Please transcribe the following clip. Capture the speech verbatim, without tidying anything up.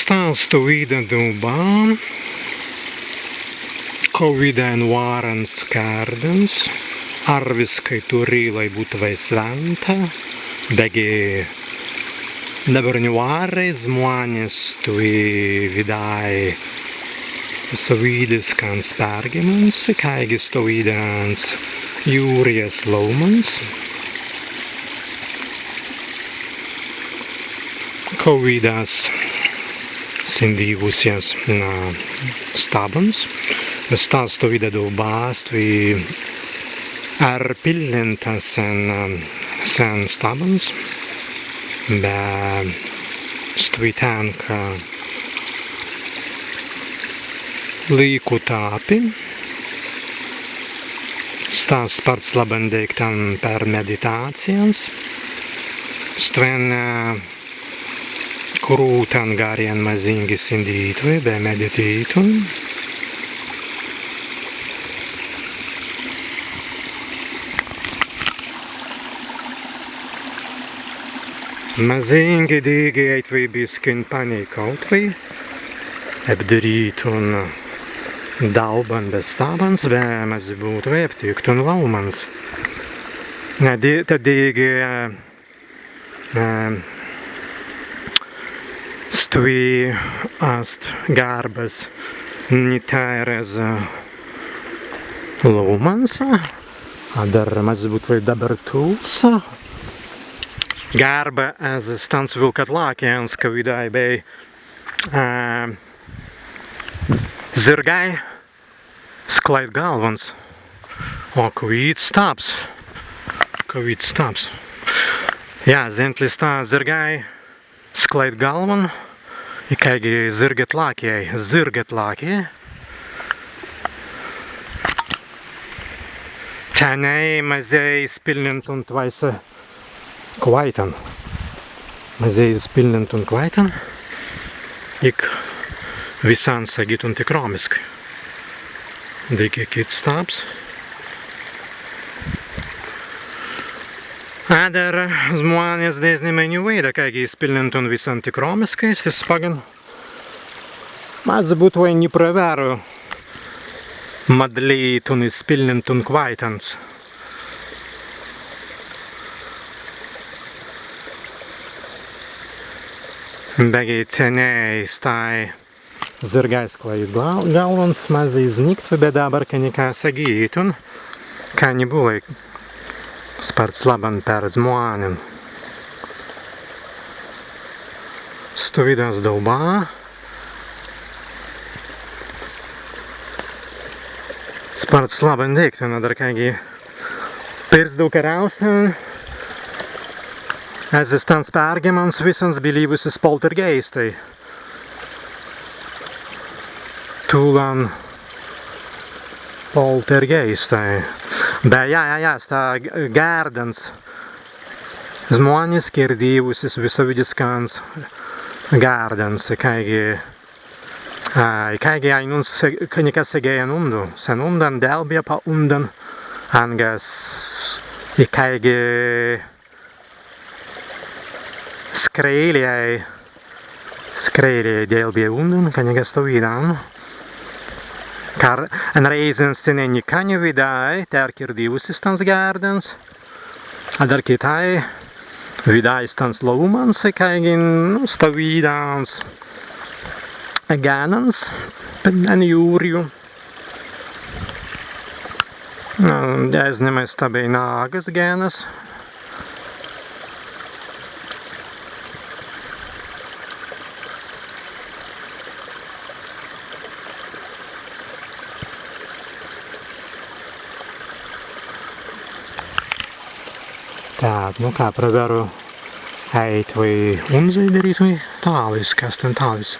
Stas stawīda daubā, kawīda en wārans kērdans, arwiskai turīlai būtwei swinta, beggi dabber ni wārai zmānes stwi widāi stawīdiskans pergimmans, kāigi stawīdans jūrjas laūmans. Kawīdas sindīwusis na stabans, sta stawīda daubā stwi erpilninta sen, sen stabans, be stwi tenka līkuta appi. Stas spārts labban deīktan per meditācijans. Stwen, eh, krūtan garrin mazīngi sindītwei be meditītun. Mazīngi dīgi ēitwei biskin paneikautwei, ebdirītun dauban be stabans, be mazzi būtwei ebtiktun laūmans. Na, di-, tēt dīgi, eh, eh, stwi ast gērbas ni tēr ezze laūmans, adder mazzi būtwei dabber tūls. Gērba ezze stans wilkatlākjans, kawīdai bēi, eh, zirgāi sklaitgalwans. O, kawīds stabs. Kawīds stabs. Jā, zentli sta zirgāi sklaitgalwan, ikāigi zirgatlākjai, zirgatlākjai. Tenēi mazēi izpilnintun twāise kwāitan. Mazēi izpilnintun kwāitan, ik wissan segītun tikrōmiskai. Dīgi kits stabs. Adder zmānes deznimai ni waīda, kāigi izpilnintun wissan tikrōmiskai, sis paggan mazzi būtwei ni prawerru madlītun izpilnintun kwāitans. Beggi tenēi stāi zirgāi sklaitgalwans mazzi izniktwei, be dabber ka nika segītun, ka ni būlai spārts labban per zmānin. Stawīda daubā. Spārts labban deīktan, adder kāigi pirzdau kīrausen ezze stans pergimmans wissans bilīwusis poltergeistai. Tūlan poltergeistai. Be jā, jā, jā, sta g-, gērdans. Zmānis kirdīwusis wisawīdiskans gērdans, ikāigi, a, ikāigi ainunts se-, ka nika segēi en undu, sen undan, dēlbja pa undan, anga s-, ikāigi skrēilei, skrēilei dēlbjai undan, ka nika stawīdan. Kār en rēizan tenēi nika ni widāi, tēr kirdīwusis stans gērdans, adder kitāi widāi stans laūmans, ikāigi, nu, stawīdans gennans en jūrju. Deznimai sta bēi naggas gennas. Tēt, nu ka, prawerru ēitwei unzai dirītwei tālis, kas tēr tālis.